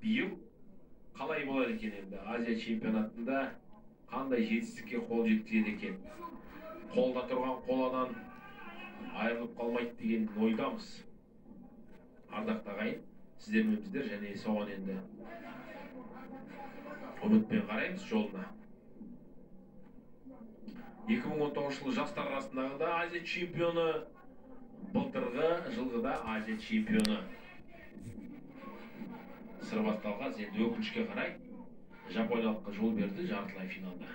Биыл қалай болады екен енді? Азия чемпионатында қандай жетістікке қол жеткізеді екен? Қолда тұрған қоладан айырылып қалмайды деген ойдамыз. Ардақты ағайын, сіздер мен біздер және соған енді үмітпен қараймыз жолына. 2019 жылы жастар арасындағы да Азия чемпионы, былтырғы жылғы да Азия чемпионы. Сырбаз Талғат енді өкінішке қарай жапониялыққа жол берді жартылай финалда.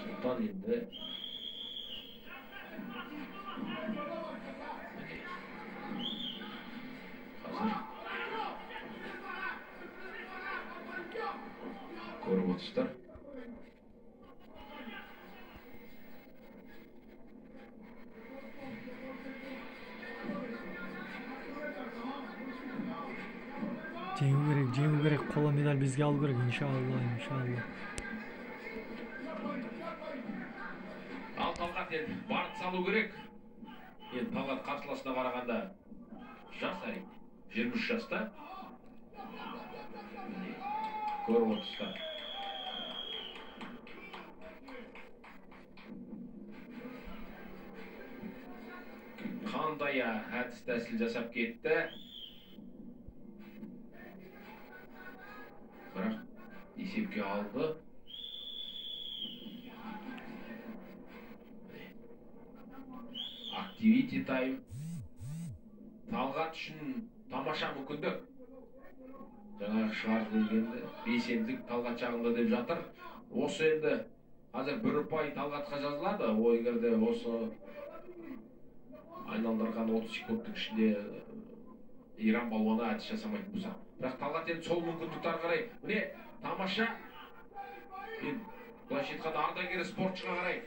Сондықтан енді қазір көріп отырсыздар. Жеңу керек, жеңу керек, қола медаль бізге алу керек, иншалла, иншалла. Ал Талғат енді барын салу керек. Енді Талғат қарсыласына қарағанда жас әрине, 23 жаста. Көріп отырсыздар. Қандай әдіс тәсіл жасап кетті. Бірақ есепке алды. Activity time. Талғат үшін тамаша мүмкіндік. Жаңағы шығарып келгенде белсенділік Талғат жағында деп жатыр. Осы енді қазір бір ұпай Талғатқа жазылады. О, егер де осы айналдырған 30 секундтың ішінде Иран балуаны әдіс жасамайтын болса. Бірақ Талғат енді сол мүмкіндікті ары қарай, міне тамаша, енді былайша айтқанда ардагер спортшыға қарай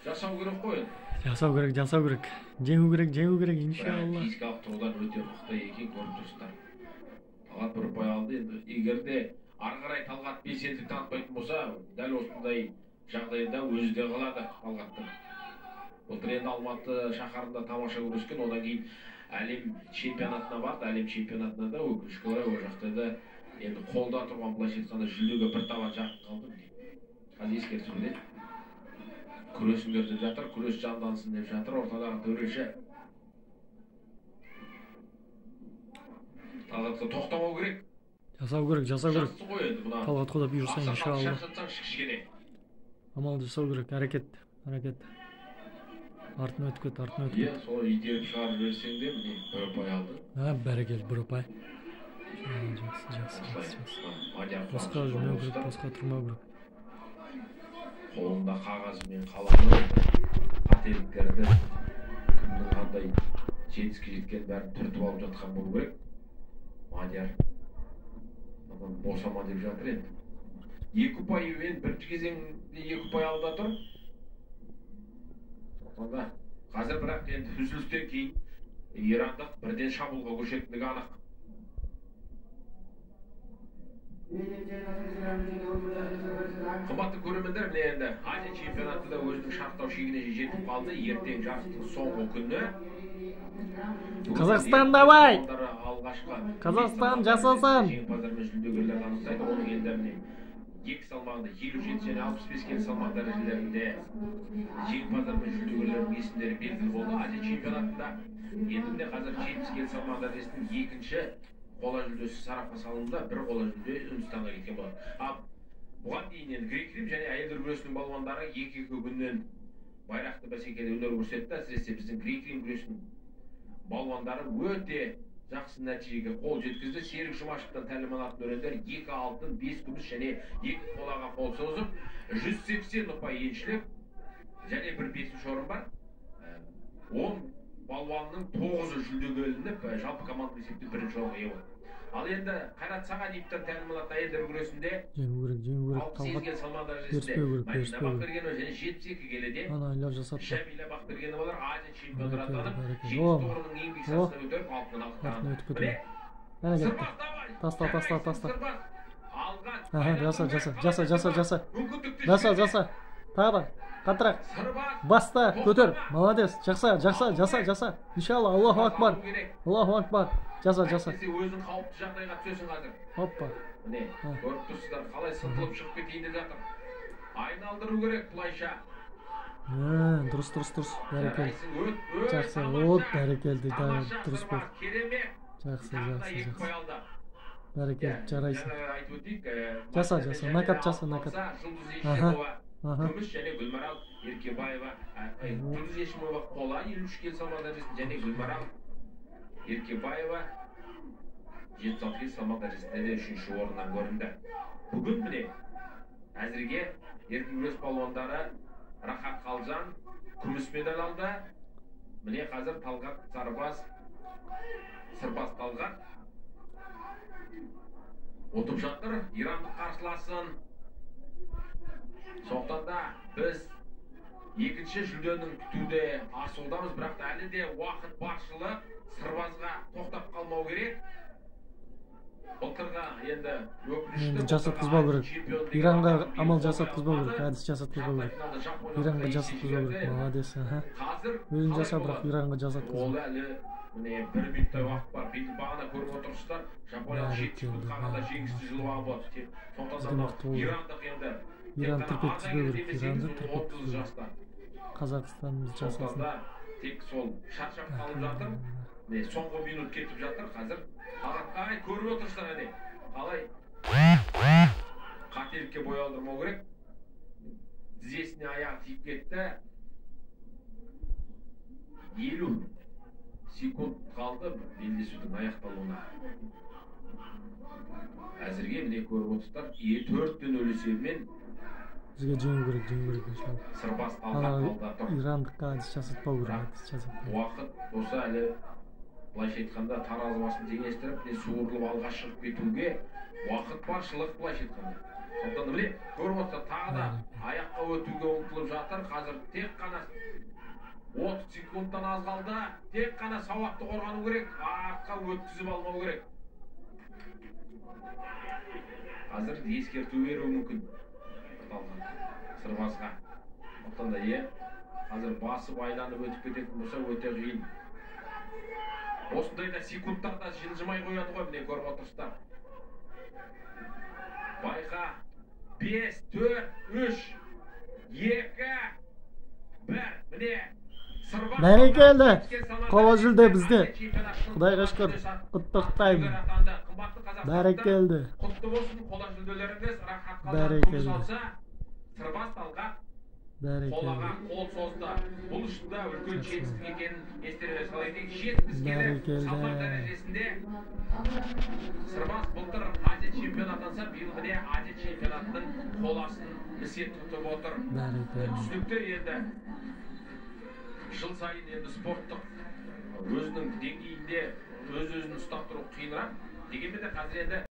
жасау керек қой енді. Жасау керек, жасау керек. Жеңу керек, жеңу керек, иншалла. Физикалық тұрғыдан өте мықты екен, көріп тұрсыздар. Талғат бір ұпай алды енді. Егер де ары қарай Талғат белсенділік танытпайтын болса, дәл осындай жағдайда өзі де қалады Талғаттың. Былтыр енді Алматы шаһарында тамаша күрескен, одан кейін әлем чемпионатына барды. Әлем чемпионатына да өкінішке орай ол жақта да енді қолда тұрған, былайша айтқанда, жүлдеге бір табан жақын қалды. Қазір ескертіп береді. Күресіңдер деп жатыр, күрес жандансын деп жатыр ортадағы төреші. Талғатқа тоқтамау керек. Жасау керек, жасау керек. Жақсы ғой енді мына. Талғат құда бұйырса, иншалла. Шаршатсаңшы кішкене. Амал жасау керек, әрекет, әрекет. Артын өтіп кет, артын өтіп кет. Иә, сол итеріп шығарып жіберсең де, міне, бір ұпай алды. А, бәрекелді, бір ұпай. Жақсы, жақсы, жақсы, жақсы. Босқа жүрмеу керек, босқа тұрмау керек. Қолында қағазы мен қаламы, қателіктерді, кімнің қандай жетістікке жеткенін бәрін түртіп алып жатқан болу керек. Мадияр адам босама деп жатыр енді. Екі ұпай мен бірінші кезеңде екі ұпай алда тұр. Сонда қазір бірақ енді үзілістен кейін ирандық бірден шабуылға көшетіндігі анық. Қымбатты көрермендер, міне енді Азия чемпионаты да өзінің шарықтау шегіне жетіп қалды. Ертең жарыстың соңғы күні. Қазақстан, давай! Қазақстан, жасасын! Жеңімпаздар мен жүлдегерлерді анықтайды. Оның енді міне екі салмағында 57 және 65 келі салмақ дәрежелерінде жеңімпаздар мен жүлдегерлердің есімдері белгілі болды. Азия чемпионатында енді міне қазір 70 келі салмақ дәрежесінің екінші қола жүлдесі сарапқа салынды. Бір қола жүлде Үндістанға кеткен болады. Ал бұған дейін енді грек-рим және әйелдер күресінің балуандары екі-екі күннен байрақты бәсекеде өнер көрсетті. Әсіресе біздің грек-рим күресінің балуандары өте жақсы нәтижеге қол жеткізді. Серік Жұмашевтан тәлім алатын өрендер 2 алтын, 5 күміс және 2 қолаға қол созып, 180 ұпай еншілеп және бір бесінші орын бар. 10 балуанның 9-ы жүлдеге ілініп, жалпы командалық есепте бірінші орынға ие болды. Ал енді Қайрат Сағадиевтен тәлім алатын әйелдер күресінде жеңу керек, жеңу керек, 68 келі салмақ дәрежесінде Мадина Бақбергенова және 72 келіде Жәмила Бақбергеновалар Азия чемпиондары атанып, жеңіс тұғырының ең биік сатысына көтеріп, алтын алды. Таста, таста, таста. Жаса, жаса, жаса, жаса, жаса. Жаса, жаса. Тағы да. Қаттырақ. Баста, көтер. Молодец. Жақсы, жақсы, жаса, жаса. Иншалла, Аллаху акбар. Аллаху акбар. Жаса, жаса. Өзің қауіпті жағдайға түсесің қазір. Оппа. Міне, көріп тұрсыздар, қалай сытылып шығып кетейін деп жатыр. Айналдыру керек былайша. Дұрыс, дұрыс, дұрыс. Бәрекелді. Жақсы, от, бәрекелді. Дұрыс болды. Жақсы, жақсы, жақсы. Бәрекелді, жарайсың. Жаса, жаса, накат жаса, накат. Аха. Күміс және Гүлмарал Еркебаева, Жұлдыз Ешімова қола 53 келі салмақ дәрежесінде және Гүлмарал Еркебаева 76 келі салмақ дәрежесінде де 3-ші орыннан көрінді. Бүгін міне әзірге еркін күрес палуандары Рахат Қалжан күміс медаль алды. Міне қазір Талғат Сарбаз, Сырбаз Талғат ұтып жатыр ирандық қарсыласын. Сондықтан да біз екінші жүлденің күтуде асығудамыз, бірақ та әлі де уақыт баршылық, Сырбазға тоқтап қалмау керек. Былтырға енді өкінішті, енді жасатқызбау керек. Иранға амал жасатқызбау керек, әдіс жасатқызбау керек. Иранға жасатқызбау керек. Молодец, аха. Өзің жаса, бірақ Иранға жасатқызба. Ол әлі міне 1 минуттай уақыт бар. Биыл бағана көріп отырсыздар, Жапониялық 7 секунд қалғанда жеңісті жұлып алып отыр. Сондықтан да ирандық енді Иран тірп еткізбеу керек, Иранды тірп еткізбеу керек. Қазақстанымыз жасасын. Тек сол шаршап қалып жатыр. Міне соңғы минут кетіп жатыр қазір. Ағай көріп отырсыздар әне. Қалай қателікке бой алдырмау керек. Тізесіне аяғы тиіп кетті. 50 секунд қалды белдесудің аяқталуына. Әзірге міне көріп отырсыздар, 4-0 есебімен бізге жеңу керек, жеңу керек иншалла. Сырбаз Талғат алда тұр. Ирандыққа әдіс жасатпау керек, әдіс жасатпау. Уақыт болса әлі былайша айтқанда таразы басын теңестіріп, не суырылып алға шығып кетуге уақыт баршылық былайша айтқанда. Сондықтан да міне көріп отырсыздар, тағы да аяққа өтуге ұмтылып жатыр. Қазір тек қана 30 секундтан аз қалды. Тек қана сауатты қорғану керек, артқа өткізіп алмау керек. Қазір ескерту беруі мүмкін Сырбазға. Сондықтан да қазір басып айланып өтіп кететін болса өте қиын. Осындай да секундтарда жылжымай қояды ғой, міне көріп отырсыздар. Байқа. 5, 4, 3, 2, 1. Міне Сырбаз. Бәрекелді. Қола жүлде бізде. Құдайға шүкір. Құттықтаймын. Бәрекелді. Құтты болсын қола жүлделеріңіз. Рахат Қалжан Бәрекелді. күміс алса, Сырбаз Талғат қолаға қол созды. Бұл үшін де үлкен жетістік екенін естеріңізге сала кетейік. 70 келі салмақ дәрежесінде Сырбаз былтыр Азия чемпионы атанса, биыл міне Азия чемпионатының қоласын місе тұтып отыр. Түсінікті енді жыл сайын енді спорттық өзінің деңгейінде өз-өзін ұстап тұру қиынырақ. Дегенмен де қазір енді